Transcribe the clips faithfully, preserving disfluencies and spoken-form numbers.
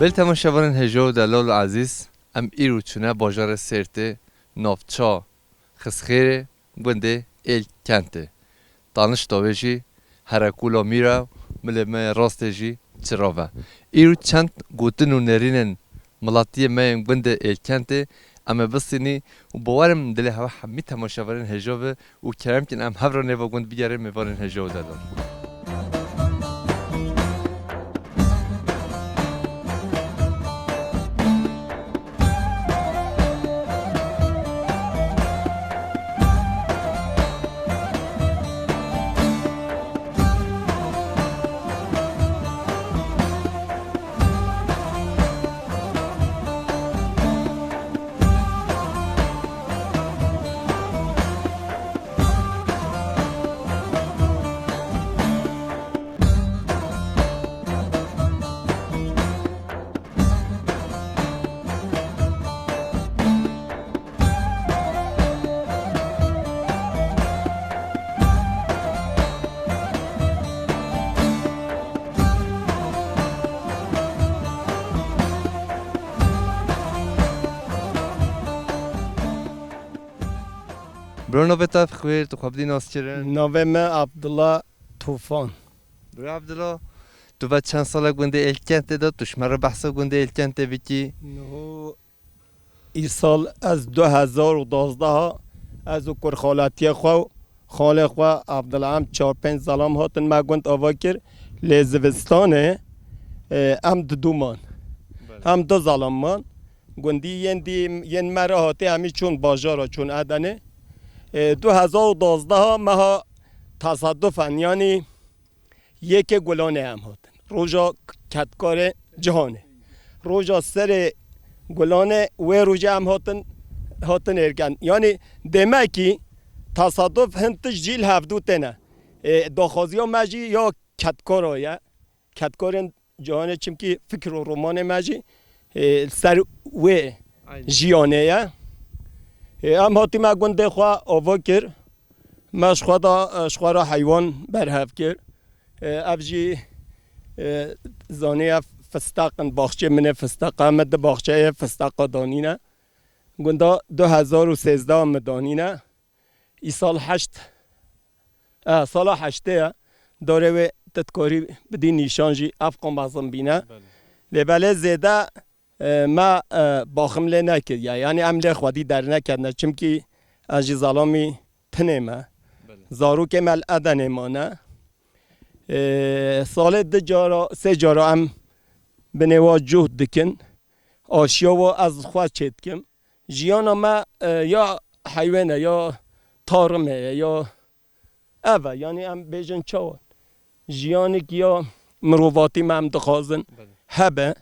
Belê temaşevanên hêja û delal û ezîz, em îro çûne bajarê Sêrtê, navça Xizxêrê, gundê Êlkentê. Tanişta wê jî Herekûla Mîra, milê me yê rastê jî Çirav e. Îro çend gotin û nêrînên miletiyê me yên gundê Êlkentê em ê bistînî û bawer im dilê hewe hemî temaşevanên hêja be û kerem kin em hev re nêva gund bigerin mêvanên hêja û delal. Bro, navê te bi xêr, tu xwe bidî naskirin? Navê me Abdullah Tufan. Bro Abdullah, tu ve çend sal e gundê Êlkentê de, tu ji me re behsa gundê Êlkentê bikî? Niho îsal ez du hezar û duwazdeh ez û kurxaletiyê xwe û xalê xwe Abdullah em çar pênc zelam hatin me gund ava kir. Lê zivistanê, e, em didu man. Belê. Em du zelam man. Gundî yên dî yên me re hatî hemî çûn bajara, çûn Edenê. E, du hezar û duwazdeh meha tesadufan, yanî yekê Gulanê em hatin. Roja ketkarê cihanê. Roja serê Gulanê wê rojê em hatin, hatin Êlkent. Yanî demekî tesaduf hin tişt jî li hevdû têne. E, daxwaziya me jî ya ketkara ye. Ketkarên cihanê, çimkî fikr û romanê me jî, e, li ser wê Aynen. jiyanê ye. E, em hatî me gundê xwe ava kir. Me ji xwe da, e, ji xwe re heywan berhev kir. E, ev jî, e, zanî ev fistaq in, baxçê min ê fisteqa, me di baxçeyê fisteqa danîne. Gunda du hezar û sêzdeh min danîne. Îsal heşt, e, sala heştê ye. Dorê wê tu dikarî bidî nîşan jî, ev qamezin bîne. Belê. Lê belê zêde, e, me, e, baxim lê nekiriye. Yanî em lê xwedî derneketine. Çimkî ez jî zelamî tinê me. Belê. Zarokê me li Edenê mane. E, salê du cara, sê cara em binê wa cûh dikin. Aşiya wa ez xwe çêdikim. Jiyana me, e, ya heywan e, ya tarime ye, ya ev e. Yanî em bêjin çawa? Jiyanek ya mirovatî me em dixwazin Belê. hebe.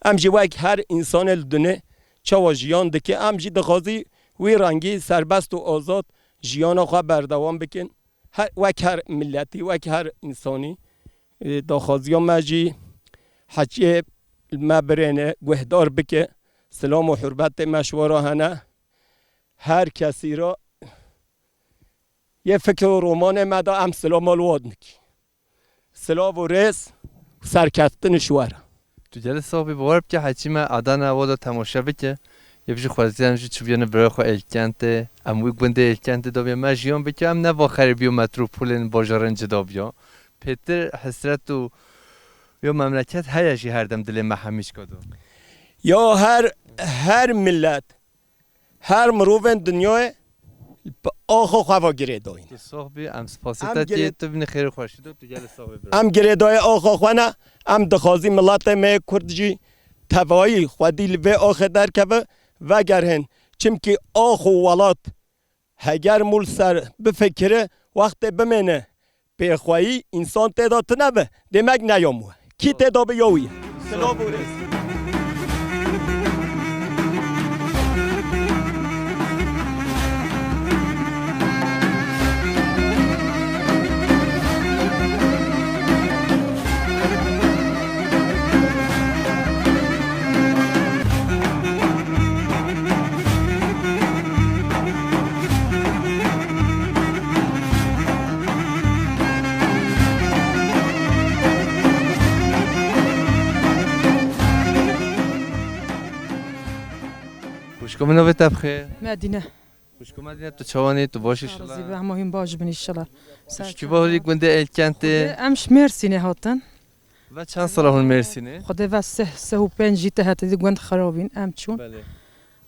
Em jî wek her însanê li dunê çawa jiyan dike, em jî dixwazî wî rengî serbest û azad jiyana xwe berdewam bikin. Her, wek her miletî, wek her însanî, e, daxwaziya me jî heçiyê li me birêne, guhdar bike. Silam û hurbetê me ji we re hene. Her kesî re yê fikr û romanê me de em silama li wan dikî. Silav û rêz û serkeftin ji we re. Tu gelek sax bî, bawer bike heçî me Adana wa da temaşe bike. Yê jî xwezî em jî çûbiyene birayê xwe Êlkentê. Em wî gundê Êlkentê da bîye me jiyan bike. Em ne va xerîbiya metropolên bajarên cida biya. Pêtir hesret û ya memleket heye jî her dem dilê me hemîşka da. Ya her, her millet, her mirovên dinyayê bi axa xwe ve girêdayî ne. Tu sax bî, em spasê Em te tê, girêd-, tu binê xêr û xweşî de, tu gelê sax bî bira. Em girêdayê axa xwe ne, em dixwazî miletê me yê Kurd jî tevayî xwedî li vê axê derkeve, vegerhên. Çimkî ax û welat heger mûl ser bifikire, wextê bimêne pêxweyî, însan tê de tune be, demek ne ya mû. Kî tê de be ya wî ye. Silav û rêz. Komî navê te bi xêr? Medîne. Xwişko Medîne, tu çawan î? Tu baş î inşallah? Razî be, hema hûn baş bin inşallah. Tu ji kî bahurî gundê Êlkentê? Em ji Mêrsînê hatin. Ve çend sala hûn Mêrsînê? Xwedê ve seh, seh û pênc jî te hete di gund xirabîn, em çûn. Belê.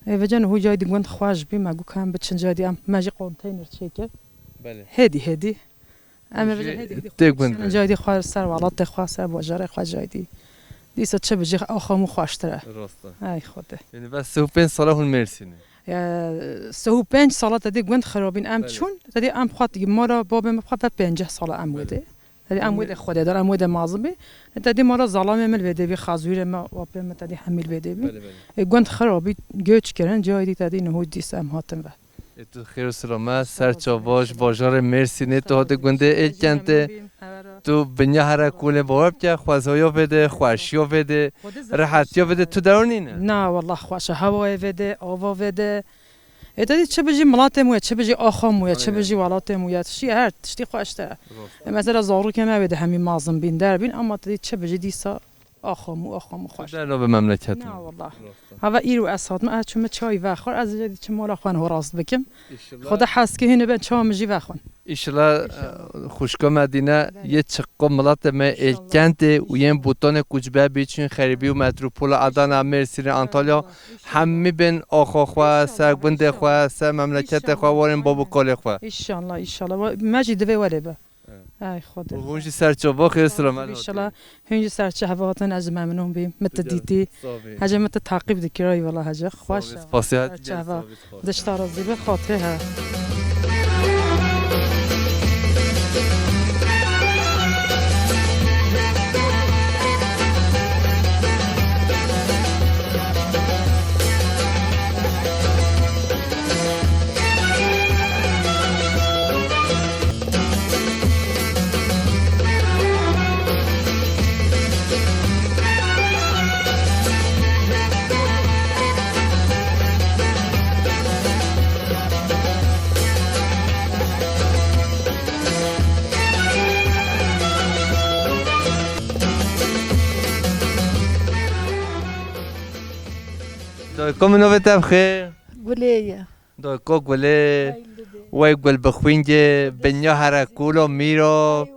Ê, vêca niho cayê di gund xweş bî, me got em biçin cayê di, em, me jî konteyner çêkir. Belê. Hêdî, hêdî. Em ê vêca hêdî, hêdî tê gund. Cayê di xwe ser welatê xwe, ser bajarê xwe cayê di. Dîsa çi bijî axamû xweştir e. Rast e. Ay Xwedê. Yani ve seh û pênc sala hûn Mêrsînê? Ya, seh û pênc sala te di gund xirabîn, em çûn, te di em xwe, mala babê me xwe ve pênceh sala em wê de. Te di em wê de Xwedê dar, em wê de mezin bî. Te di mala zalamê min vê de bî, xazûrê me, apê me, te di hemî vê de bî. Belê, belê. E, gund xirabî, göç kirin, cayê di te di niho dîsa em hatin ve. E, tu xêr û silamet, ser çava ji bajarê Mêrsînê, tu hatî gundê Êlkentê. Tu binya Herekulê, bawer bike, xwezaya vê de, xweşiya vê de, rehetiya vê de, tu dewr nîne? Na, wallah xweş e, hewayê vê de, ava vê de. Ê, te dî çi bijî milatê mû ye, çi bijî axa mû ye, çi bijî welatê mû ye, tiştî her tiştî xweştir e. Ê, mesela zarokê me wê de hemî mezin bîn, der bîn, ama te dî çi bijî dîsa axamû, axamû xweş. Tu dernabe memleket. Na, wallah. Hava îro ez hatim, ez çûme çay vexwar, ez ê çim mala xwe ho rast bikim. Xweda hez ki hûn ê ben çawa min jî vexwin. Înşallah, e, xwişka Medîne yê çiqo milatê me Êlkentê û yên Bûtanê koçber bî, çûn xerîbî û metropola Adana, Mêrsînê, Antalya, hemî bên axa xwe, ser gundê xwe, ser memleketê xwe, warên bab û kalê xwe. Înşallah, înşallah. Me jî divê welê be. Ay Xwedê. Û hûn jî ser çava, xêr û silamet hatî. Înşallah. Hûn jî ser çava hatin, ez memnûn bîm. Min tu dîtî. Hece min tu taqîb dikir, ay wela hece. Xweş e. Spasiya. Ser çava. Dişta razî be, xatirê he. Dayko min, navê te bi xêr? Gulê ye. Dayko Gulê, wey gul bi xwîngê, binya Herekûlo Mîro,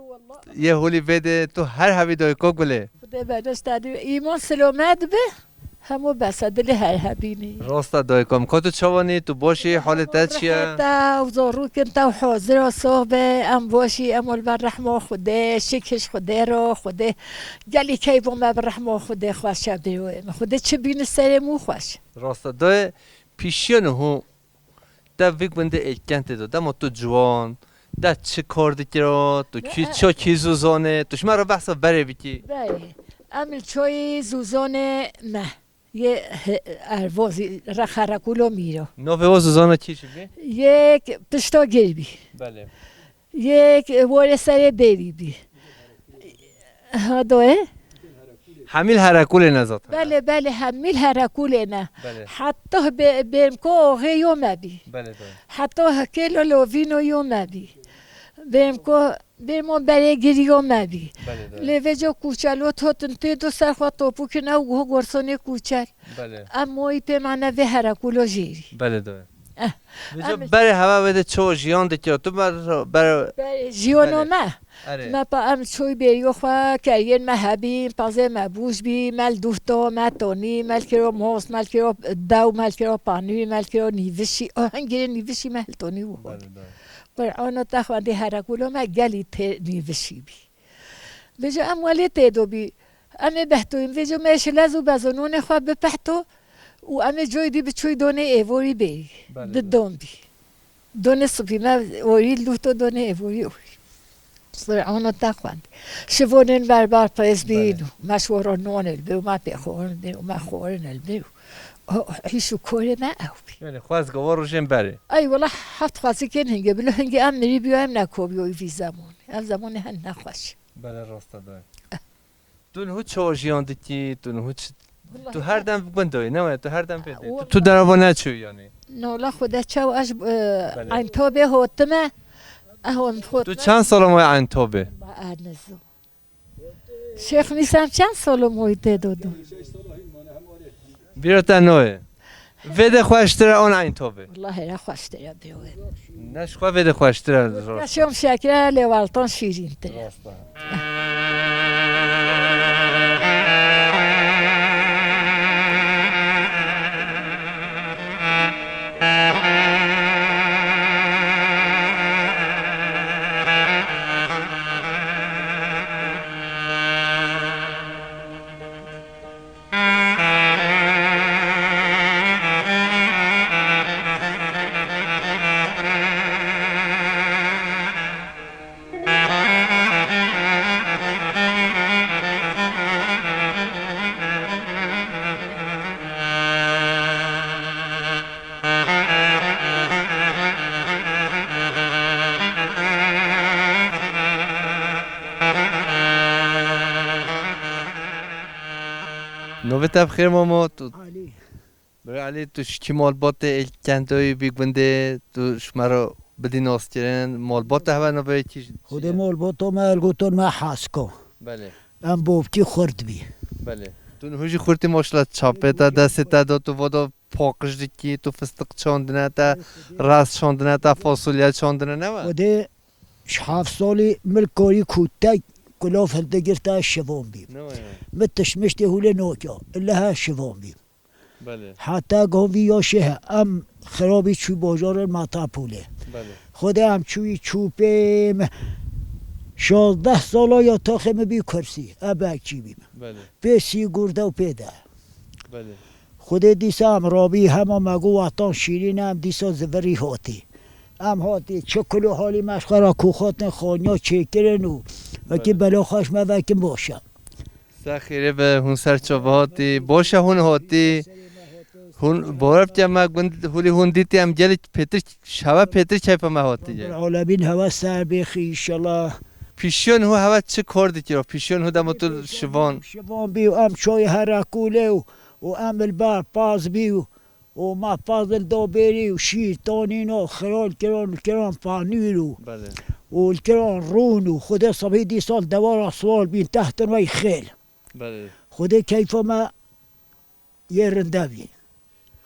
yê holî vê de, tu her hebî Dayko Gulê. Xwedê berdoş te dî, îman silomet bi, hemû bes e, dilê her hebînî. Rast e Dayko min, ka tu çawan î, tu baş î, halê te çi ye? Rehet e, û zarokên te hazir e, sox be, em baş î, em ol ber rehma Xwedê, şikir ji Xwedê re, Xwedê gelî keyf bo me bi rehma Xwedê xweş e, dê wê me. Xwedê çi bîni serê mû xweş. Rast e, dayê, pîşiya niho Te vî gundê Êlkentê de, dema tu ciwan, te çi kar dikira, tu kî, ça kî zûzanê, tu ji me re behsa berê bikî. Berê. Em li çoyî zûzanê me. Yê he-, Ervozî, Rex Herekûlo Mîro. Navê o zûzana kî jî bî? Yek pişta gêr bî. Belê. Yek warê serê bêrî bî. Ha, doye? Hemî li Herekulê ne zaten. Belê, belê, hemî li Herekulê ne. Belê. Heta bê-, bêmko oxê yo me bî. Belê, doye. Heta hekê lo lovîno yo me bî. Bêmko, bêmo berê girî yo me bî. Belê, doye. Lê vêca kûçelo totin tê do ser xwe topû kine û ho gorsonê kûçel. Belê. Em moyî pê me ne vê Herekulê jêrî. Belê, doye. Eh, Vêca em berê heva wê de çawa jiyan dikira? Tu ber, ber, Berê jiyano me. Erê. Me pa em çoy bêriyo xwe keriyên me hebî, pazê me bûj bî, me li duh to, me tonî, me li kiro mos, me li kiro dew, me li kiro panûyî, me li kiro nîvişî. O hingirê nîvişî me li tonî û xwe. Belê, belê. Qur'ano te xwendî Herekulê me gelî tê nîvişî bî. Vêca em welê tê do bî. Em ê behtoyîn. Vêca me şilez û bezononê xwe bipehto û em ê coy dî bi çoy donê êvorî bêrî. Belê, belê. Di don bî. Donê sibî me orî luto donê êvorî orî. Qur'ano te xwend. Şivonên berbar pêz bîn û me şoro non el bê û me pê xorin bê û me xorin el bê û hîş û korê me ew bî. Yani xwez gava rojên berê. Ay wela heft xwezikên hingê bilo hingê em mirî biyo em nekobiyo vî zemonê. Ev zemonê hen nexweş. Belê, rast e dayê. Tu niho çawa jiyan dikî, tu niho çi, tu her dem gund de yî, ne waya, tu her dem vê de yî. Tu, tu derava neçûyî yanî. Nola xwe de çawa ez, e, Belê. Eintobê hotime, e, hon hot- Tu çend sala maye Eintobê? Ba, ez nizim. Şêx Mîsan çend sala maye tê do do? Bîra te nayê? Vê de xweştir e an Eindhoven? Wallahî ne xweştir e biro. Ne ji xwe vê de xweştir e. Keşom şekre lê weltan şîrîntir e. Rast e. Navê te bi xêr mamo, tu Alî. Birê Elî, tu ji kî malbatê ê kentoyî bî gundê, tu ji me re bidî naskirin. Malbata hewe navê kî ji Xwedê malbata me el gotin me Hasko. Belê. Em bovkî xurt bî. Belê. Tu niha jî xurtî maşallah çapê te, destê te de tu vada paqij dikî, tu fistiq çandine te, res çandine te, fasulye çandine ne we? Xwedê ji heft salî min karî ku te kulaf hildigirta şivan bî. Ne we ya? Min tişmiştê hûlê nokya, ille her şivan bî. Belê. Heta govî ya şêhe em xirabî çû bajarê Metropolê. Belê. Xwedê em çûyî çûpê me. Şazdeh sala ya taxê min bî kursî, e bekçî bî. Belê. Pê sîgûrde û pê de. Belê. Xwedê dîsa em rabî hema me got watan şîrîn e, em dîsa zivirî hatî. Em hatî çi kilo halî me ji xwe re ku xatin xaniya çêkirin û wekî Belê. Bela xweş me vekin baş e. Ser xêrê be, hûn ser çava hatî. Baş e hûn hatî. Hûn, bore bike me gund, hûlî hûn dîtî em gelek pêtir, hewe pêtir keyfa me hatî ye. Alemîn hewe ser bêxî înşallah. Pîşiyon hû hewe çi kar dikiro? Pîşiyon hû dema tu şivan. Şivan bî û em çayê here kûlê û, û em li ber paz bî û, û me paz li da bêrî û şîr tanîno, xiral kiron, kiron panîr û, Belê. Û li kiron rûn û Xwedê sebî dîsa li dewara siwar bîn tehtin wey xêl. Belê. Xwedê keyfa me yê rinde bî.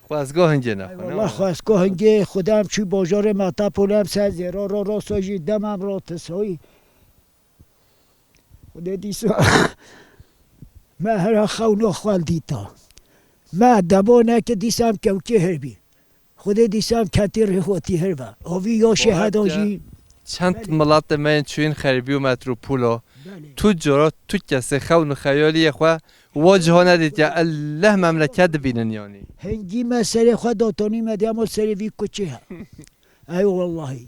Xwezgo hingê ne Ay xwe, ne wallah, we? Xwezgo hingê, Xwedê em çû bajarê Metropolê em ser zêra ro rosa jî dem em ro tisoyî. Xwedê dîsa me hera xewno xwe dîta. Me debo neke dîsa em kewkê her bî. Xwedê dîsa em ketî rêxotî her ve. Avî ya şeheda jî. Çend Belê. Milatê me yên çûyîn xerîbî û metropolo. Belê. Tu cara, tu kesê xewn û xeyaliyê xwe wa ciha nedîtiye. Elleh memleket dibînin yanî. Hingî me serê xwe datonî me diyamo serê vî kuçê he. Ey wellahî.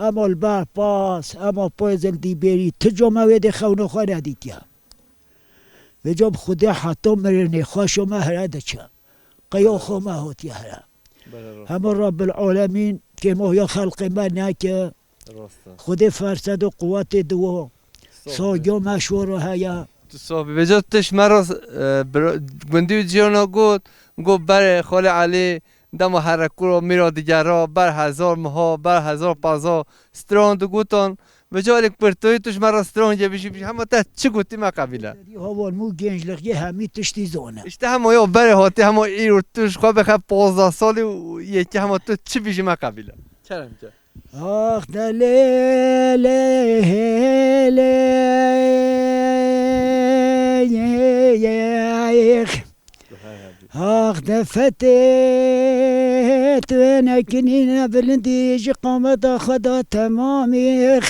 Ema li ber pas, ema poyezin dîbêrî, tu coma wê dê xewna xwe nedîtiye. Vêca bi Xwedê heta mirinê xweşa me here diçe. Qeya xwe me hatiye here. Bere rast. Hema Rabbil Alemîn kêmohiya xelqê me neke. Rast e. Xwedê fersed û quwetê diwa. Sax be. Sagiya me şoro heye. Tu sax bî. Vêca tu ji me re, e, bira-, gundî û ciyana got, got berê Xalê Elî, dema herekû ra mîra digera, ber hezar miha, ber hezar paza, stran digotan. Vêca Elî Kurtoyî tu ji me re strangê bijî, bijî. Hema te çi gotî me qebîle. Havan mû gençlik yê hemî tiştî zone. Îşte hema ya berê hatî, hema îro tu ji xwe bixe pazdeh salî û yekî hema tu çi bijî me qebîle. Kerem ke. Ax de lê lê lê. Ax de fetê tu nekinîne bilindî ji qameta xwe de temamîx.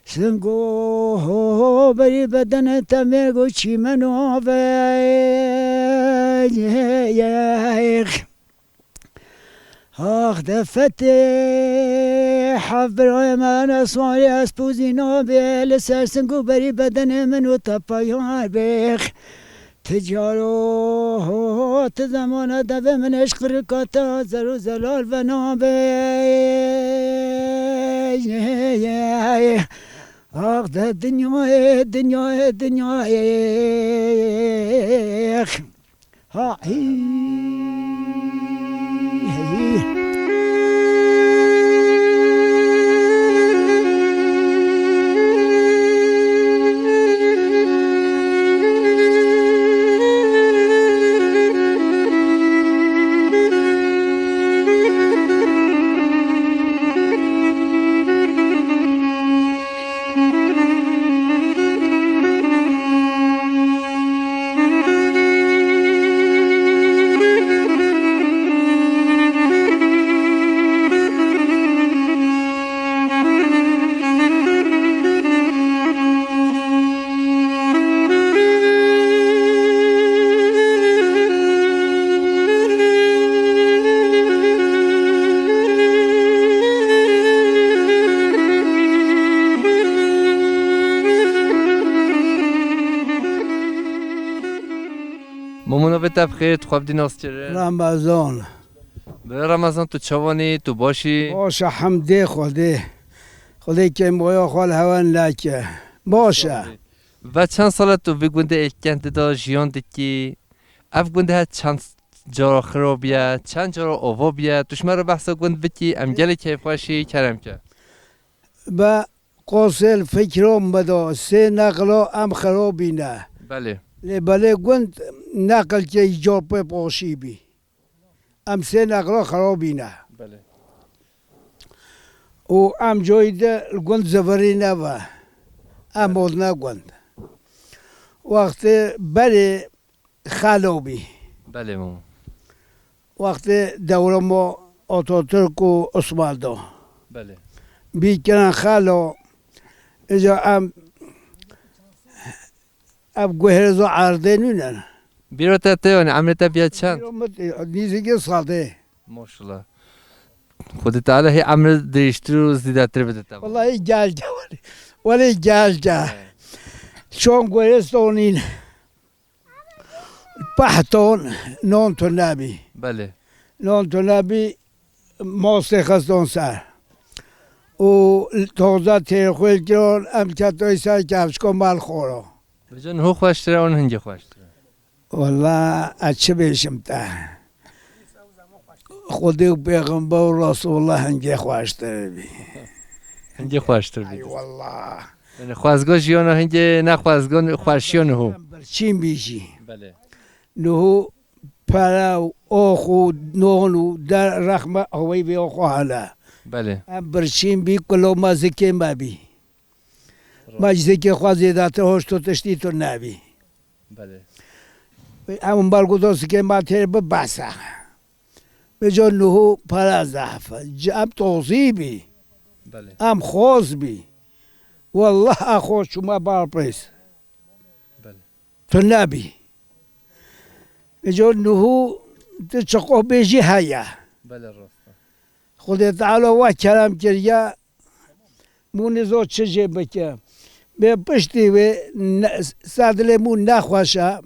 Singo ho berî bedene temê go çîmeno ve. Ax de fetê hevbirayê me ne swarê ez pûzî nabê li ser sing û berî bedenê min û te peyar bêx. Ti caro ti zemana devê min eşq rika te zer û zelal ve nabê. Ax de dinyayê, dinyayê, dinyayê. Ha, hî, hî. Momo, navê te bi xêr, tu xwe bidî nas kirin. Ramazan. Bi Ramazan, tu çawanî, tu başî? Baş e, hemdê Xwedê. Xwedê kêmoya xwe li hewe neke. Baş e. Ve çend sal e tu vî gundê Êlkendê de jiyan dikî? Ev gund he çend cara xirab bîye, çend cara ava bîye? Tu ji me re behsa gund bikî, em gelek keyfxweşî, kerem ke. Be qosê li fikra me de sê neqla em xirabî ne. Belê. Lê belê gund neqilkê îcar pê paşî bî. Em sê neqla xirabî ne. Belê. Û em coyî de li gund zivirî nebe. Em odne gund. Wextê berê xelo bî. Belê, mama. Wextê dewrema Atatürk û Osman do. Belê. Bî kirin xelo, îca em, ev guhêrzo erdê nûne. Bîro te tê, yanî emrê te bîye çend? Bîro min nîzîkî sedê. Maşallah. Xwedê Teala hê emir dirêjtir û zîdetir bide te. Wellahî gel gel. Welê gel gel. He. Çon guhêrzo nîne. Pehton non tu nebî. Belê. Non tu nebî, mostê xiston ser. Û toza têrxwêl kiron, em ketoy ser kevçiko mal xoro. Vêca niho xweştir e, on hingê xweştir e? Walla, ez çi bêjim te? Xwedê û Pêxember û Resulullah hingê xweştir bî. Hingê xweştir bî. Ay wallah. Yani xwezgo jiyana hingê ne xwezgo xweşiya niho. Birçîn bî jî. Belê. Niho pere û ox û non û der rexme awey vê oxo hele. Belê. Em birçîn bî, kulo me zikê me bî. Ma ji zikê xwe zêdetir hoş tu tiştî tu nebî. Belê. Em embargo do zikê me têr bi bes e. Vêca niho pere zehf e. Ci em tozî bî. Belê. Em xoz bî. Wallah a xo çûme bar pês. Belê. Tu nebî. Vêca niho tu çiqo bêjî heye. Belê, rast e. Xwedê Teala we kerem kiriye. Mû nizo çi jê bike. Bê piştî wê ne, ser dilê mû nexweş e.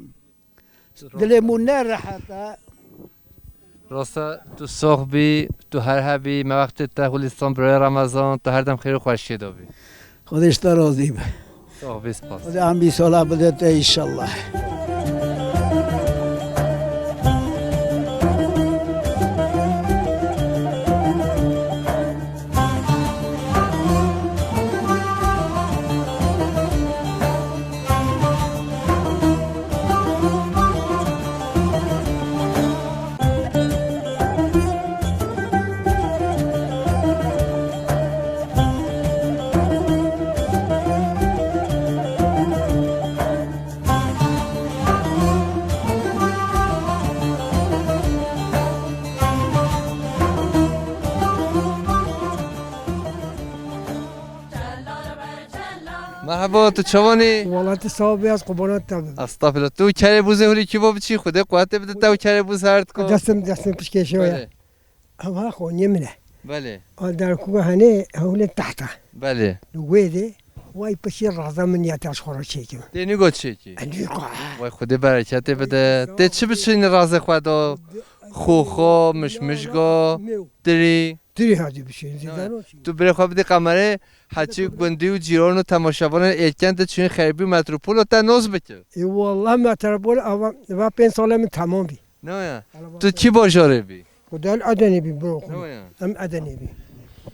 Dilê mû ne rehet e. Rast e, tu sox bî, tu her hebî, me wextê te xwe lîstan birayê Remezan, tu her dem xêr û xweşiyê de bî. Xwedê ji te razî be. Sox bî, spas. Xwedê em bî sola bide te înşallah. Merhaba, tu çawanî? Wala tu sawa bî, ez qurbanat te bim. Estağfirullah. Tu kerê bûzê hûrî kî bo biçî, Xwedê quwetê bide te û kerê bûz her diko. Destim, destim pişkê şoya. Belê. Ev ha xoniyê min e. Belê. A derkuka henê hewlê tehta. Belê. Li wê de, way pişî raza min ya te ji xwe re çêkim. Tê nîgo çêkî? E, nîgo, ha. Way Xwedê bereketê bide. Tê çi biçînî razê xwe de? Xoxo, mişmişgo, tirî. Tirî hadî biçîn, zîdano çî. Tu birê xwe bidî kamerê, heçî gundî û cîran û temaşevanên êlken de çûyîn xeybî û metropolo te noz bike. Ê wallah metropol ava, va pênc salê min temam bî. Ne ya? Tu kî bajarê bî? Xwedê li Edenê bî bro xwe. Ne ya? Em Edenê bî.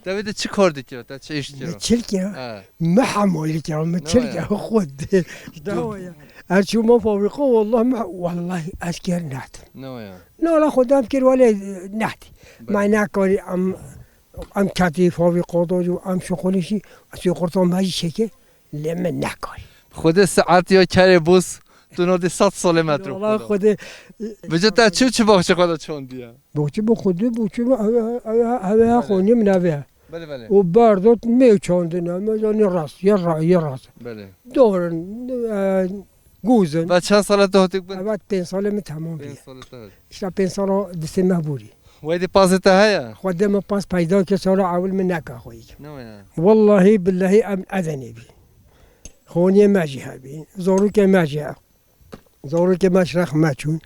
Te wê de çi kar dikira, te çi îş dikira? Min çil kira. He. Min hemalî kira, min çil kira. Xwedê. Dawa ya. Ez çûma fabrîka, wallah min, wallahi ez kir nehat. Ne ya? Ne la xwedam kir wele nehat. Belê. Ma nekarî em, em ketî fabrîka da jî, em şixulî jî, ez qurtan me jî çêkir. Lê min nekarî. Xwedê saet ya kerê bûz, tu nodî sed salê metro. Wala Xwedê. Vêca te çi û çi baxçe xwe de çandiye? Boçî bi Xwedê, boçî bi ev, ev, ev, ev, xonî min ev e. Belê, belê. Û berdot me çandine, me zanî rast, ye ra-, ye rast. Belê. Dorin, e, gûzin. Ve çend sala tu hatî bin? Evet, pênc salê min temam bî. Pênc salê te hat. Îşte pênc sala disê me bûrî. Wey dê pazê te heye? Xwedê min paz peyda ke sala ewil min neka xweyî. Ne ya? Wallahî billahî em Edenê bî. Xoniyê me jî hebî. Zarokê me jî he. Zarokê me ji rex me çûn.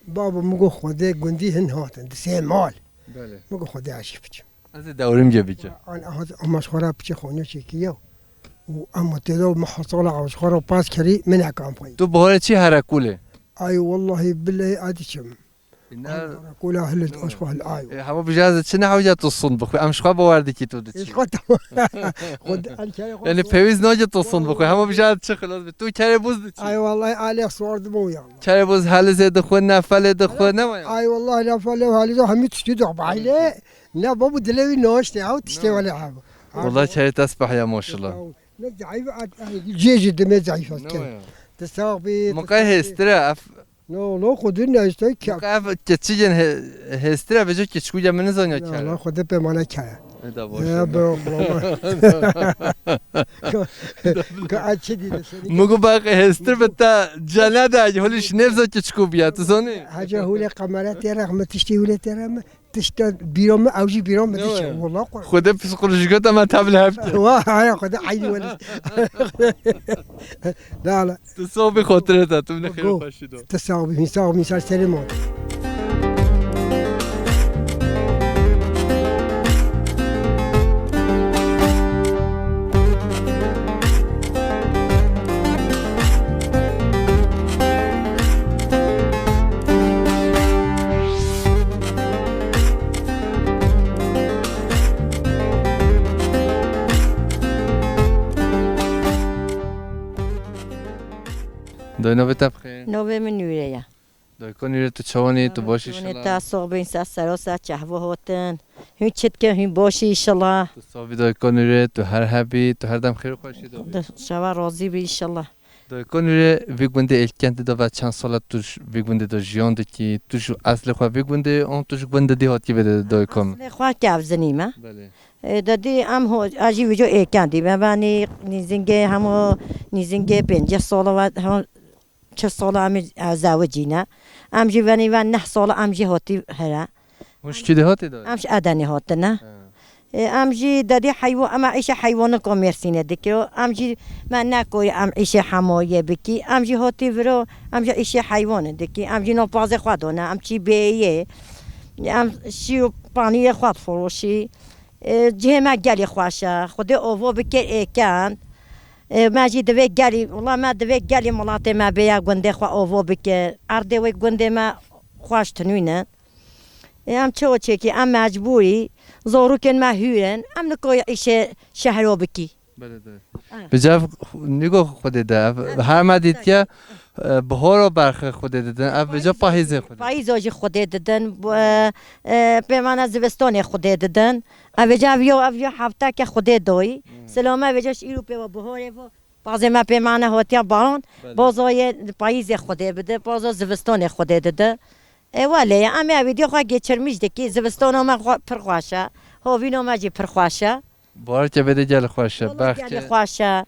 Babo, min got, Xwedê gundî hin hatin, di sê mal. Belê. Min got, Xwedê ez jî biçim. Ez ê dewrîmgê bikim. An, aha, ama ji xwe re piçê xwe nû çêkiya. Û em tê de min hesala ew ji xwe re pas kirî, min e kampayî. Tu buharê çi herekulê? Ay, wellahî billehî ez diçim. Îna Ay, herekula hilit, aşko hil ay. E, hema bijaz çi ne hewca tu sun bixwe. Em ji xwe bawer dikî tu diçî. Ji xwe tamam. Xwe di, em kere xwe Yani sor- pêwîst nake tu sun bixwe. Hema bijaz çi xilas bi. Tu kerê buz diçî. Ay, wellahî alê sordibû ya. Kerê buz helizê dixwe, nefelê dixwe, ne wa ya? Ay, wellahî nefelê û helizê hemî tiştî dixwe. Aile, ne babu dilê wî naştê, ew tiştê Ne? wele ev. Wellahî kerê te speh ya maşallah. Ne zayıf at, ay, cê jî dime zayıf at Ne ken. wa ya? Te sağ bi, Min te qey sağ bi. hêstire, ev No, no, xwe din ne işte ki. Min qey ev keçikên hê-, hêstire, vêca keçikû ya min nizaniya Ya, kere. Allah xwe de pêmane kere. E, da baş Ya, e. be, baba. Ka, ka, a çi dî de seni? Min got, bak, hêstir bi te cene de, holî ji nêvza keçikû biya, tu zanî? Hece hûlê kamera têre, me tiştî hûlê têre me, tişta bîra me, ew jî bîra me Ne dişe. wa ya? Wallah, xwe. Xwedê psikolojîka te me tev li hev kir. Wa, haya, xwedê eynî wele. Dala. Tu sax bî, xatirê te, tu min xêr Go. xweşî do. Tu sax bî, min sax bî, sar serê ma. Dayê, navê te bi xêr? Navê min Nûre ye. Dayka Nûre, tu çawan î? Tu baş î Navê inşallah? Te sox bin, ser sero ser çehvo hotin. Hûn çi dikin, hûn baş î inşallah? Tu sax bî dayka Nûre, tu her hebî, tu her dem xêr û xweşî de bî. Xwedê şeva razî bî inşallah. Dayka Nûre, vî gundê Êlkendî de ve çend sala tu ji vî gundê de jiyan dikî? Tu ji eslê xwe vî gundê, an tu ji gundê dî hatî vê de dayka min? Eslê xwe Kevzinî me. Belê. E, de dî em ho-, ez jî vêca Êlkendî me. Benî nîzingê hemo nîzingê pêncî sala ve hemo çil sala em ê, e, zewicî ne. Em jî venî ve neh sala em jî hatî here. Hûn ji kî dê hatî de? Em ji Edenê hatine. He. E, em jî dedî heywa-, em îşê heywanê ku Mêrsînê dikî. Em jî me nekoyî em îşê hemayê bikî. Em jî hatî viro, em jî îşê heywanê dikî. Em jî nopazê xwe done, em çî bêyê. Em şî û paniyê xwe difiroşî. E, cihê me gelî xweş e. Xwedê ovo bike êken. E, me jî divê gelî, wela me divê gelî miletê me bêye gundê xwe ovo bike. Erdê wê gundê me xweş tinû ne. E, em çi çêkî, em mecbûrî. Zarokên me hûr in. Em nikoyî îşê şehro bikî. Belê de. Ah. Vêca ev nîgo Xwedê de. Ev Ev her me dîtiye, e, bihora berxê Xwedê didin. Ev vêca payîzê Xwedê. Payîza jî Xwedê didin. Bu, e, e, pêmane zivistonê Xwedê didin. Ev vêca ev yo, ev yo hefteke Xwedê doyî. Hmm. Silome vêca ji îro pê ve bihorê ve. Bazê me pêmane hotiya baran. Belê. Baza yê payîzê Xwedê bide. Baza zivistonê Xwedê dide. E, wele ye. Em ê ev vîdyo xwe geçirmiş dikî. Zivistona me xwe pir xweş e. Hovîna me jî pir xweş e. Baharke vê de gel xweş e. Wala Berxke gel xweş e.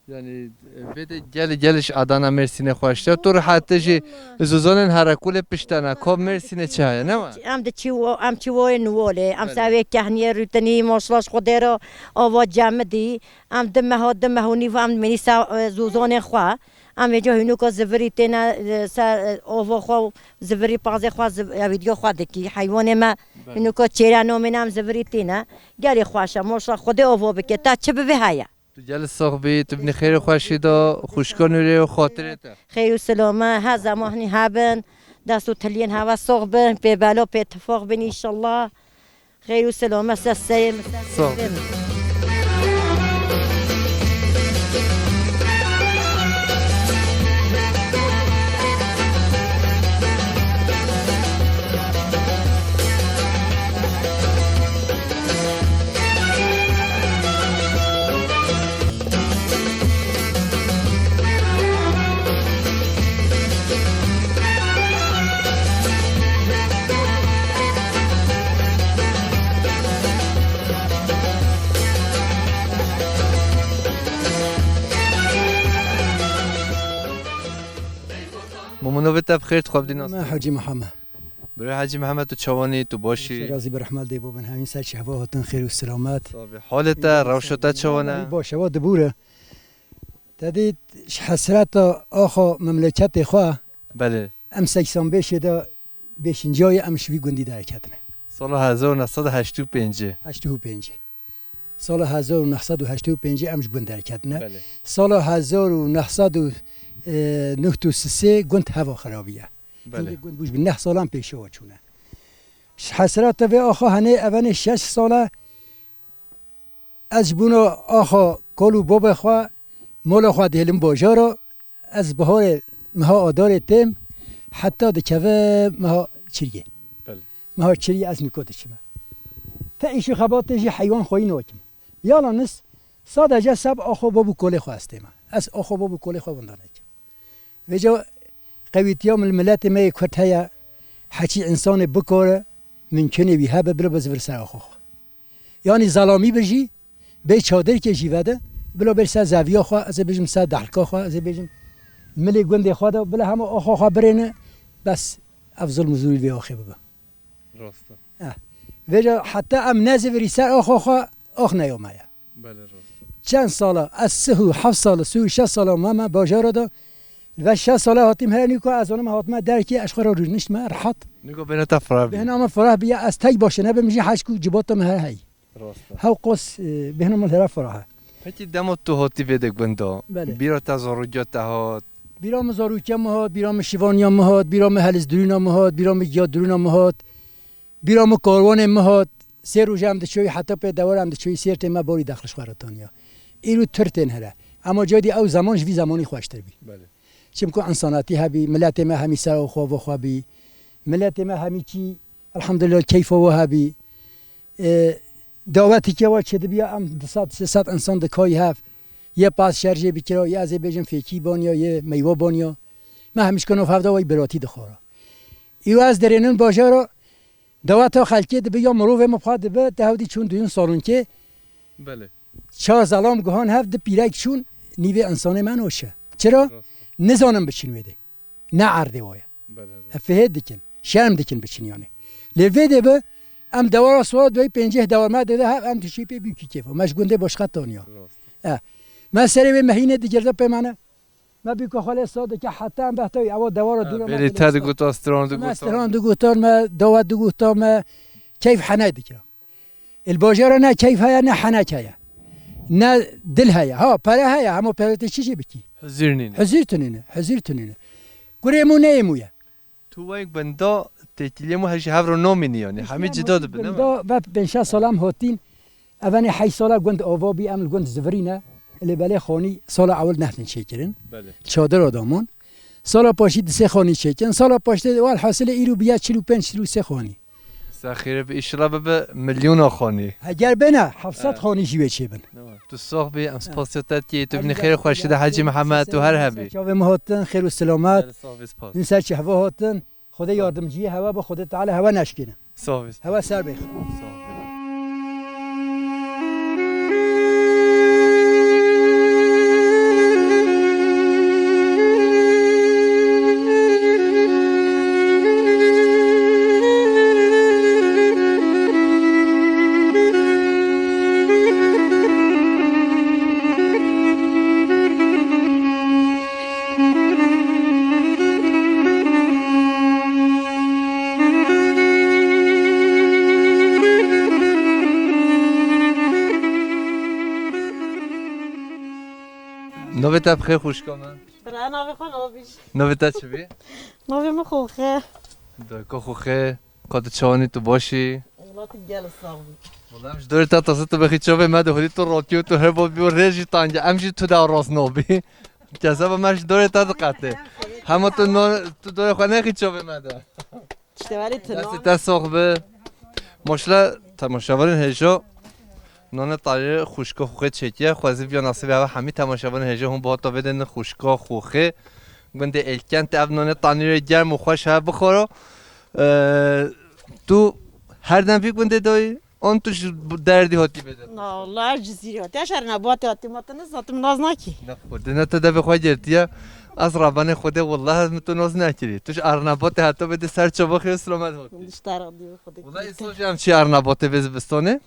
Yani, e, vê de gel, gel ji Adana Mêrsînê xweş e. Tu rehet jî Wala. Zozanên herekulê piştene. Kov Mêrsînê çi heye, ne wa? Em diçî wo-, em çî woyê Niwolê. Em Belê. Sewê kehniyê rûtinî, moşlaş xwe dêro, ava cemidî. Em di meha, di meh û nîv em menîsa, e, zozanên xwe. Em vêca hînuka zivirî têne, e, ser, e, ava xwe û zivirî pazê xwe, ziv-, e, vîdyo xwe dikî. Heywanê me Belê. Hînuka çêre nomêne em zivirî têne. Gelî xweş e, moşla Xwedê ava bike. Te çi bivê heye? Tu gelî sax bî, tu binî xêr û xweşî de, xwişka Nûrê û xatirê te. Xêr û silame, her zemanî hebin. Dest û tiliyên hewe sax bin, pê bela, pê tifaq bin înşallah. Xêr û silame, ser serê min, ser Sax serê min. Mûmûno, vê te bi xêr, tu xwe bidî nas. Me Hacî Mihemed. Birê Hacî Mihemed, tu çawan î, tu baş î? Razî bi rehmet dê bo bin, hemî ser çehva hatin xêr û selamet. Tabii. Halê te, rewşa te çawan e? Baş e, va dibûre. Te dî ji hesreta axa memleketê xwe. Belê. Em seksan beşê de beşinciya ye em ji vî gundî derketine. Sala hezar û neh sed û heştê û pêncî. Heştê û pêncî. Sala hezar û neh sed û heştê û pêncî em ji gund derketine. Belê. Sala hezar û neh sed û newid û sê gund heva xirabiye. Belê. Hindê gund bûj bi neh salan pêşewa çûne. Ji hesrata vê axa henê evenê şeş sala ez ji bona axa kal û babê xwe mala xwe dihêlim bajara, ez biharê meha Adarê têm heta dikeve meha Çiriyê. Belê. Meha Çiriyê ez niko diçime. Te îş û xebatê jî heywan xweyî nakim. Yalaniz sadece seb axa bab û kolê xwe ez tême. Ez axa bab û kolê xwe winda nekim. Vêca qewîtiya mil-, miletê me yê Kurd heye, heçî însanê bikare, mimkûnê wî hebe, bila bizivir ser axa xwe. Yanî zelamî bi jî, bê çadirkê jî vede, bila bê ser zeviya xwe, ez ê bêjim ser dehlika xwe, ez ê bêjim milê gundê xwe de, bila hema axa xwe birêne, bes ev zilm û zûrî vê axê bibe. Rast e. Eh. Vêca heta em nezivirî ser axa xwe, ax neya me ye. Belê, rast e. Çend sala ez sih û heft sala, sih û şeş sala mame bajara de. Ve şeş sala hatîm here nîko ez onim hatime derkê ez xwe re rûniştime rehat. Nîko bêhna te fireh bî. Bêhna min fireh bîye, ez tek başe nebim jî heşk û cibata min here hey. Rast e. Hew qos, e, bêhna min here fireh e. Pekî dema tu hatî vê de gunda, Belê. Bîra te zarûkiya te hat? Bîra min zarûkiya min hat, bîra min şivaniya min hat, bîra min helizdirûna min hat, bîra min giyadirûna min hat. Bîra min karwanê min hat, sê roj em diçûyî heta pê dewar em diçûyî sêrtê me barî dexlij xwe re taniya. Îro tir tên here. Ema cadî ew zeman ji vî zemanî xweştir bî. Belê. Çimku însanatî hebî, miletê me hemî ser xwe vo xwe bî. Miletê me hemî çî, elhamdulillah, keyfa we hebî. E, dawetikê we çi dibiya, em du sed, sê sed însan dikayî hev. Yê pas şerjê bikira, yê ez ê bêjim fêkî baniya, yê meywe baniya. Me hemî ji kenof hevda wey biratî dixwara. Îro ez derênin bajara, Daweta xelkê dibe ya mirovê min xwe dibe, te hewdî çûn duyun salonkê. Belê. Çar zelam guhan hev di pîrek çûn nîvê însanê me noşe. Çira? Rast. Nizanin biçin wê de. Ne erdê waye. Belê, rast. Ev fihêt dikin. Şerm dikin biçin yanî. Lê vê de bi em dewara suwar doyî pênceh dewar me dide hev em dişî pê bîkî kêfa. Me ji gundê başqa taniya. Rast. E. Me serê wê mehînê digirde pê me ne. Me bîka xwe lê sa dike heta em behta wî ewa dewara dûra me Berî te diguta, stran diguta. Me stran diguta, me dawet diguta, me keyf henay dikira. Il bajara ne keyf heye, ne henek heye. Ne dil heye. Ha, pere heye, hema pere te çi jî bikî? Huzur nîne. Huzur tu nîne, huzur tu nîne. Gurê mû neyê mû ye. Tu wek benda têkiliyê mû hejî hev re namînî yanî. Hemî cida dibe, ne? Benda ve pênc şeş sala em hatîn. Ev enê heyş sala gund ava bî, em li gund zivirîne. Lê belê xanî sala ewil nehtin çêkirin. Belê. Çadir adamon. Sala paşî di sê xanî çêkin. Sala paştê welhasilê îro biya çil û pênc çil û sê xanî. Sexîre bi, îşillah bibe milyona xanî. Heger bêne, heft sed xanî jî wê çêbin. Tu sax bî, em spasiya te dikî, tu binî xêr û xweşî de Hecî Mihemed û her hebî. Çavê me hatin, xêr û selamet. Sax bî, spas. Hûn ser çehva hatin. Xwedê yardimciyê hewe be, Xwedê Teala hewe neşkêne. Sax bî. Hewe ser bê. Sax bî. Navê te bi xêr xwişka me? Bira, navê xwe nabîj. Navê te çi bî? Navê min Xoxe. Dayka Xoxe. Ka tu çawanî, tu baş î? Wela tu gel sax bî. Wela em ji dorê te tazî, tu bexî çavê me de holî tu rotî û tu her bab bî û rê jî tang e. Em jî tu de rast nabî. Kezeba me ji dorê te diqetê. Hema tu no-, tu dorê xwe nexî çavê me de. Tiştê welî tu Destê no. te sox bi. Maşallah temaşevanên hêja. Nane tanîrê xwişka Xoxê çêkiye. Xwezî viya nasîbê heve hemî temaşevanên hêja hûn bi hata vê de ne xwişka Xoxê. Gundê Êlkentê ev nane tanîrê germ û xweş heve bixwara. Ee, tu her dem vî gundê dayî? An tu ji bu derdî hatî bê de? Na, wala ez Cizîrî hatî. Ez Ernebatê hatî, ma te nizna, tu min naz nakî. Ne Xwedê, ne te devê xwe girtiye. Ez rabanê Xwedê, wela ez min tu naz nekirî. Tu ji Ernebatê heta bê de ser çava xêr selamet hatî. Dişta radyo Xwedê. Wela îsal jî em çi Ernebatê vê zivistanê.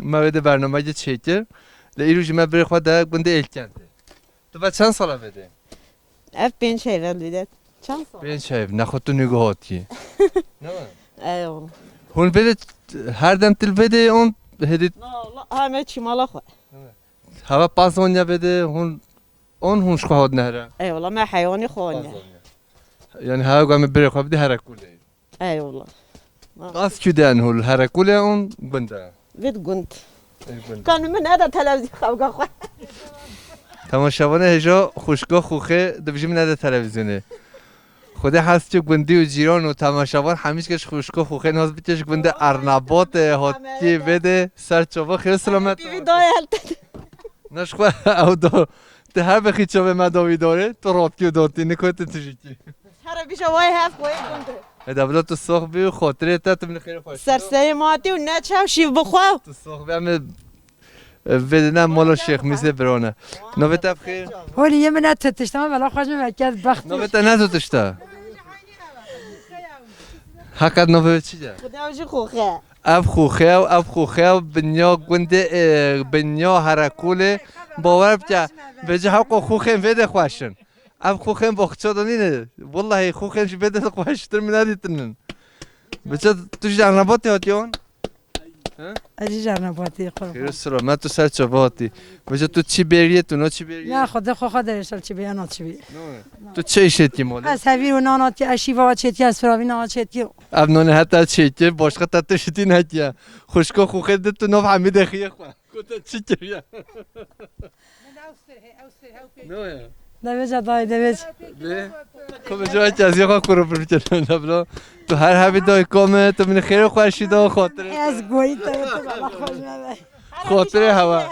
Me wê de bernameyê çêkir. Lê îro jî me birê xwe de gundê Êlkentê. Tu ve çend sala vê de? Ev pênc heyvend vê de. Çend sal? Pênc ev, nexwe tu nîgo hatî. Ne mi? Eyvallah. Hûn vê de her dem til vê de on hêdî. Na, Allah, ha me çî mala xwe. Hava pas on ya vê de hûn on hûn ji xwe hat nehre. Eyvallah, me heywanî xwe on ya. Pas on ya. Yani hava gwa me birê xwe bide here kule. Eyvallah. Qas kü den hûl here kule on gunda. Vê de gund. Ê gunda. Kanû min nede televîzyon xewga xwe. Temaşevanê hêja xwişka xûxê dibijî min nede televîzyonê. Xwedê hez çi gundî û cîran û temaşevan hemî ji xwişka xûxê naz bike ji gundê Ernabotê hatiye vê de ser çava xêr selamet. Bî vî dayê helte. Naşxwe ew do. Te her bexî çavê me dawî dore, tu rotî û dotî, nikotin tijîkî. Here bîja wayê hev wayê gund. Eda bila tu sox bî û xotirê te tu min xêr xweş. Ser serê matî û neçew şîv bixwe. Tu sox bî, em ê, e, vê ne molo Şêx Mîzê birone. Navê te bixêr. Holî yê min ne tu tişt, ama bela xweş min vekez bext. Navê te ne tu tişta? Heqet navê wê çi ye? Xuda jî xûxe. Ev xûxe ew, ev xûxe ew, binya gundê, e, binya herekulê. Bawer bike, vêce hewqo xûxên vê de xweş in. Ev xûxên boxça de nîne. Wellahî xûxên ji vê de xweştir min nedîtinin. Biçe tu ji Ernebotê hatiyon? He? Ez jî Ernebotê, qurban. Xêr sira, me tu ser çava hatî. Biçe tu çi bêriyê, tu no çi bêriyê? Ya, xwe de xwe xwe derêşel çi bê, ya no çi bê. No. Tu çi îşê tî molê? Ez hevî û nana tî, ez şîva çêtiye, ez firavî nana çêtiye. Ev nonê heta çêtiye, başqa te tiştî netiye. Xwişko xûxê de tu nov hemî de xiye xwe. Ku te çi kiriye? Ne ya? Devêca dayê, devêc. Lê, ku bi cihê ez yê xwe kuru bir bikirim, ne bila. Tu her hebî dayê kom e, tu min xêr û xweşî da, xotirê. Ez goyî te, tu bela xweş me be. Xotirê hewa.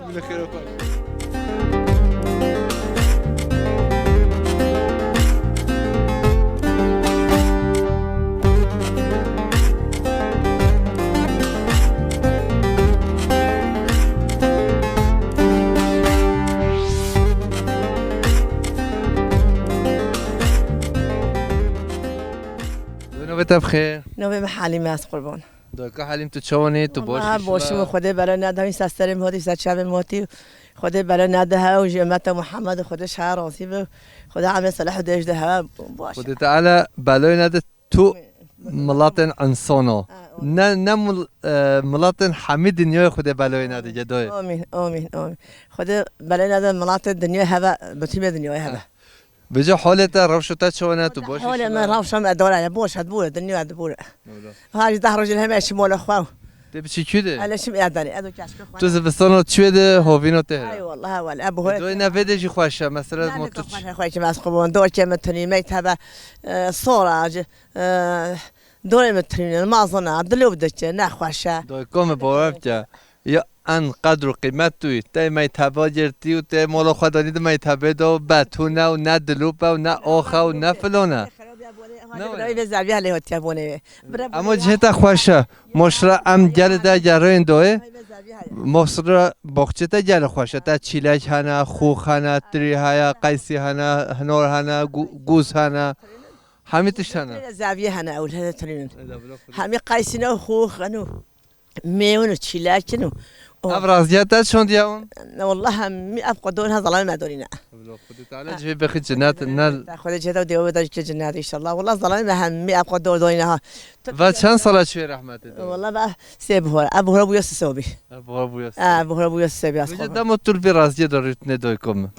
Min xêr û xweş. Navê te bixêr. Navê min Halîme, ez qurban. Dayka Halîm, tu çawan î? Tu baş î? Wala boşim, Xwedê bela nede, wî ser serê min hatî, ser çavê min hatî. Xwedê bela nede hev û ji ummeta Muhammed Xwedê ji hev razî be. Xwedê emê seleh û dêj de hev baş. Xwedê Teala belayê nede tu miletên insano. Ha, amin. Ne, ne mil-, e, miletên hemî dinyayê Xwedê belayê nede, gedayê. Amin, amin, amin. Xwedê belayê nede miletê dinyayê heve, bitîmê dinyayê heve. Ha. Vêca holê te, rewşa te çawan e, tu baş î? Holê me, rewşa me dora ye, boş e, dibûre, dinya dibûre. Wala. Her deh roj li heme çi mola xwe. Tê biçî kü de? Ele çim ê derê, edo keşke xwe. Tu zivistana çi de hovîna te hera? Ay wallah, wala, ebu hore. Doyna vê de jî xweş e, mesela. Ne, ne, tu xweş, xweş, ez qubon, dorkê me tunî, mektebe, e, sora, e, dorê me tunî, mazana, dilov dike, ne xweş e. Doy kom e, bawer bike. Ya en qedr û qîmet tu yî. Tey meyteba girtî û tey mola xwe danî di meytebê de û betûne û ne dilûp e û ne ox e û ne filon e. Ne were? Vê zevî helê hatiye bonê wê. Ama cihê te xweş e. Moşra em gelê de gerên doyê. Moşra boxçê te gelê xweş e. Te çîlek hene, xûx hene, tirî heye, qeysî hene, hinor hene, gu-, gûz hene. Hemî tişt hene. Vê zevî hene ew hene tirînin. Hemî qeysî ne û xûx hene. Mêwin û çîlek in û, û Ev raziya te çond ya hûn? Ne, wallah hemî ev qwe don ha zalamê me donîne. Xwedê Teala cihê bexî cennet, ne. Xwedê cihê de dewe da ki cennet inşallah. Wallah zalamê me hemî ev qwe don donîne ha. Va çend sala çûye rehmetê de? Wallah va sê bihora. Ev bihora bûye sisê bî. Ev bihora bûye sisê. Ev bihora bûye sisê bî. Vêca dema tu vê raziya de rûtine doy kom. Ha.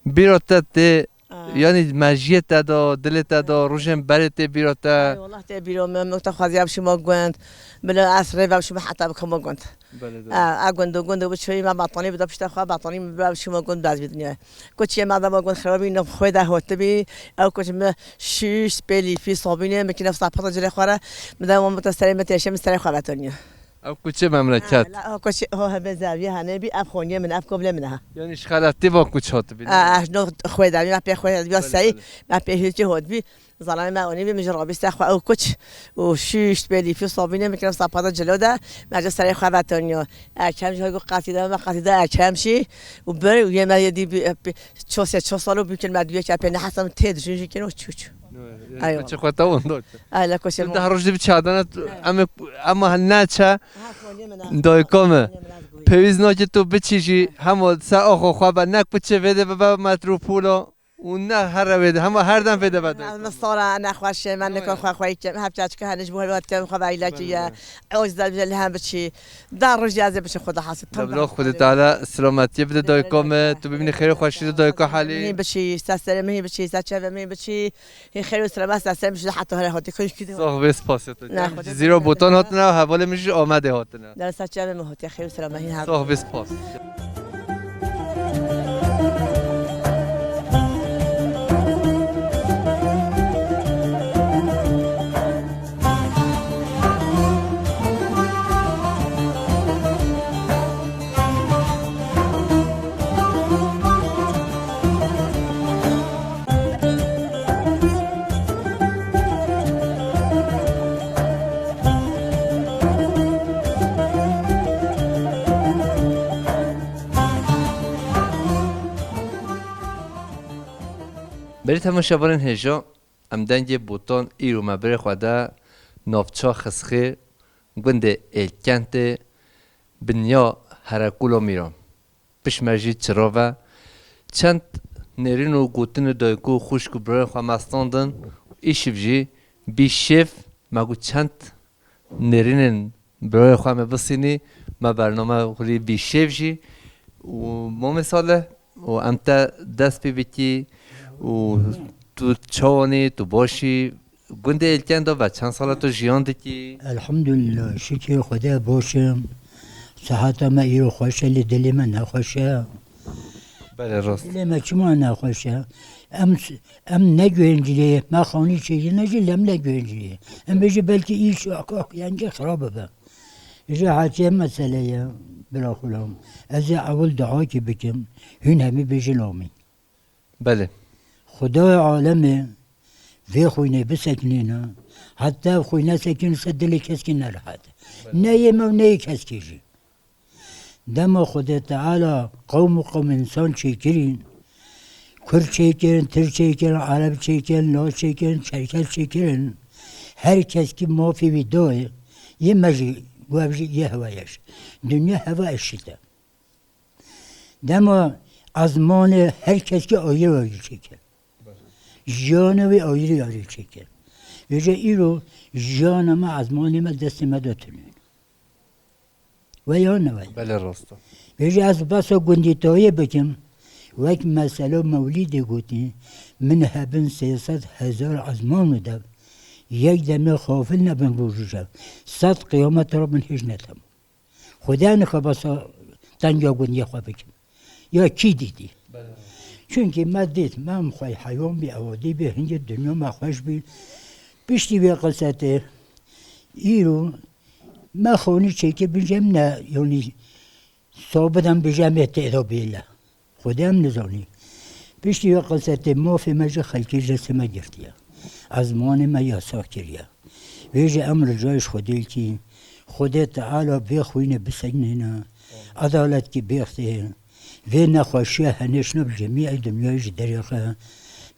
Bîra te tê Aa. Yanî mejiyê te de, dilê te de, rojên berê tê bîra te? Ay, wallah tê bîra me, min te xwaziya bişîma gund. Bila ez rê ve bişîma heta bikama gund. Belê de. Aa, a gund û gund û biçûyî me batanî bida pişta xwe, batanî min bira bişîma gund, baz bî dinyayê. Koçiyê me dema gund xirabî, nov xwê de hotibî, ew koç me şîş, pêlî, fî, sabînê, min kî nefsa pata cilê xwe re, min de wan bita serê me têşe, min serê xwe vetoniye. Ev kuçê memleket. Ha, la, ev kuçê, ho, hebe zaviye hane bî, ev xoniyê min, ev koblê min ha. Yani ji xelatî va kuç hatibî, ne? Ha, ha, no xwedavî, me pê xwedavî, belê, sey, belê, me pê hîlkî hotbî, zalanê me onî bî, min ji rabî ser xwe ew kuç û şîşt bê lîfî sabînê min kirin sapada cilo de, me ji serê xwe vetoniyo. Erkem ji hoy gu qatî de, me qatî de erkem şî û bir û yê me yê dî bî, bî, çosê ço sal û bî kirin me duyê ke pê ne hesam tê dijin jî kirin û çû çû. Eyvallah. Çi xwe tewon dot. Ay, la koşe. Deh roj dî bi çadana, em, em neçe. Ha, xoniyê min a. Dayika me. Xoniyê min a, ez goyî. Pêwîst nake tu biçî jî, hemo ser oxo xwe be, nek biçe vê de bibe metropolo. û ne here wê de, hema her dem vê de be dayika. Em sora nexweşê, me niko xwe xwe hep çaçka hene ji bo hevatiya xwe ve îlacî ye. Oz da bije li hem biçî. Da roj yazê biçî xwe da hasil. Tam da Xwedê Teala selametiyê bide dayika me. Tu bimînî xêr û xweşî de dayika halî. Mihî biçî, ser serê mihî biçî, ser çavê mihî biçî. Hî xêr û selamet ser serê biçî heta here hatî koşkî de. Sax bê, spas ya te. Cizîra Botan hatine, hevalê min jî Amedê hatine. Dersa çavê min hotiye, xêr û selamet hîn hat. Sax bê, spas. Berî temaşevanên hêja, em dengê Botan îro me berê xwe de navça Xizxê, gundê Êlkentê, binya Herekola Mîran. Pişt me jî çira ve çend nêrîn û gotinê dayik û xwişk û birayên xwe me standin û îşiv jî bî şêv me got çend nêrînên birayê xwe me bisînî, me bername xurî bî şêv jî û Mamê Salih û em te dest pê bikî û tu çawanî, tu başî? Gundê Êlkend de ve çend sala tu jiyan dikî? Elhamdulillah, şikir Xwedê baş im. Siheta me îro xweş e, lê dilê me nexweş e. Belê, rast. Dilê me çima nexweş e? Em s-, em ne guhêncilê, me xanî çêkirine jî lê em ne guhêncilê. Em bêjî belkî îş ak, ak, yengê xirab bibe. Ji hatiye mesele ye, bira xulam. Ez ê ewil duakî bikim, hûn hemî bêjin amîn. Belê. Xwedayê alemê vê xwînê bisekinîne, heta ev xwîne sekinîse dilê keskî nerehet e. Belê. Ne yê me û ne yê keskî jî. Dema Xwedê Teala qewm û qewm însan çêkirîn, Kurd çêkirin, Tirk çêkirin, Ereb çêkirin, Laz çêkirin, Çerkez çêkirin, her keskî mafê wî dayê, yê me jî, got ev jî yê hewa ye jî. Dinya hewa eşît e. Dema ezmanê her keskî ayrî ayrî çêkir. Jiyana wî ayrî ayrî çêkir. Vêca îro jiyana me, ezmanê me destê me de tune. Ve ya ne ve ya. Belê, rast e. Vêca ez besa gundîtayê bikim, wek mesela Mewlîdê gotî, min hebin sê sed hezar ezman û dev, yek demê xafil nebin roj û şev. Sed qiyamet re min hêj netem. Xwedê nixwe besa tenga gundiyê xwe bikim. Ya kî dîtî? Belê. Çunkî me dît, me em xwe heywan bî, ewadî bî, hingê dinya me xweş bî. Piştî vê qisete îro me xanî çêkir, bêjim ne, yanî sabit em bêjim ê têda bêle. Xwedê em nizanî. Piştî wê qisete mafê me ji xelkê ji destê me girtiye. Ezmanê me yasax kiriye. Vêca em ricayê ji Xwedê dikî, Xwedê Teala vê xwînê bisekinîne, edaletkî bêxtê, vê nexweşiya henêşna bi cemî ey dinyayê ji derê xe,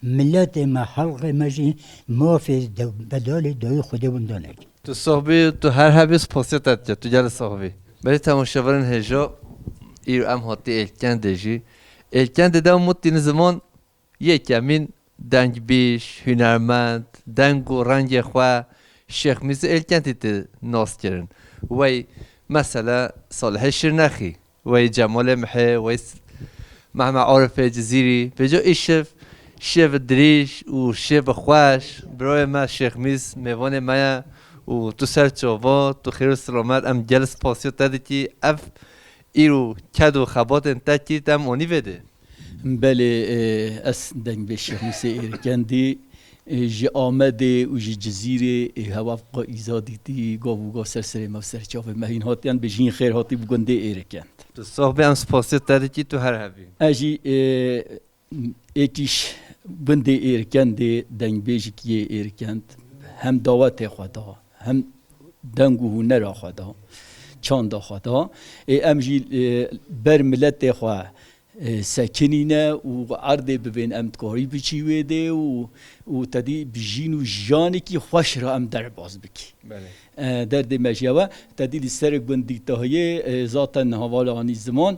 miletê me, xelqê me jî mafê de-, bedalê dayê Xwedê winda neke. Tu soxbî, tu her hebî, spasiya te dike, tu gelek soxbî. Belê temaşevanên hêja, îro em hatî Êlkendê jî. Êlkendê de mutîn ziman yekemîn dengbîş, hunermend, deng û rengê xwe Şêxmîz Êlkendî tê nas kirin. Wey mesela Salihê Şirnexî. Wey Cemalê Mihê, wey S-, Mehmet Arifê Cizîrî. Vêca îşev şev dirîj û şev xweş. Birayê me Şêxmîz mêvanê me ye û tu ser çava, tu xêr û selamet, em gel spasiya te dikî. Ev îro ked û xebatên te kî te em anî vê de. Belê, e, ez dengbêj Şêxmîzê Êrkendî. Ê, ji Amedê û ji Cizîrê, ê, hewa qe îza dîtî, gav û gav ser serê me û ser çavê me hîn hatiyan, bêjîn xêr hatî bi gundê Êrkend. Tu sox bî, em spasiya te dikî, tu her hebî. Ez jî, ê, êkîş gundê Êrkendê, dengbêjikî yê Êrkend, hem dawetê xwe da, hem deng û hunera xwe da, çanda xwe da. Ê, em jî, ê, ber miletê xwe e, sekinîne û erdê bibên em dikarî biçî wê dê û, û tedî bi jîn û jiyanekî xweş re em derbas bikî. Belê. E, derdê me jî ew e, tedî li ser gundî tahiyê, e, zaten hevala anî ziman,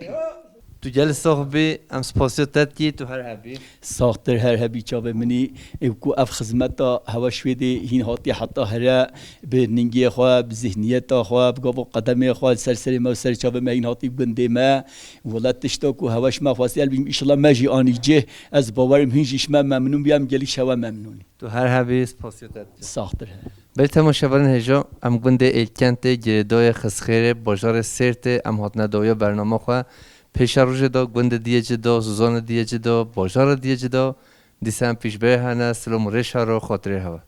Tu gelî sax bî, em spasiya te dikî, tu her hebî. Saxtir her hebî çavê minî, ê ku ev xizmeta hewa Şwêdê hîn hatiye heta here bi ningê xwe, bi zihniyeta xwe, bi gava qedemê xwe li ser serê me û ser çavê me hîn hatî gundê me. Wele tişta ku hewa ji me xwestiye, elbî înşallah me jî anî cih. Ez bawerim hîn jî ji me memnûn bûye, em gelî ji hewa memnûn. Tu her hebî, spasiya te dikî. Saxtir her. Belê temaşevanên hêja, em gundê Êlkentê, girêdayê Xizxêrê, bajarê Sêrtê, em hatine dawiya bernama xwe. Pêşerojê da gundê diyê ci da, zozanê diyê ci da, bajarê diyê ci da, dîsa em pêşberê hene, silam û rêşa ro xatirê hewe.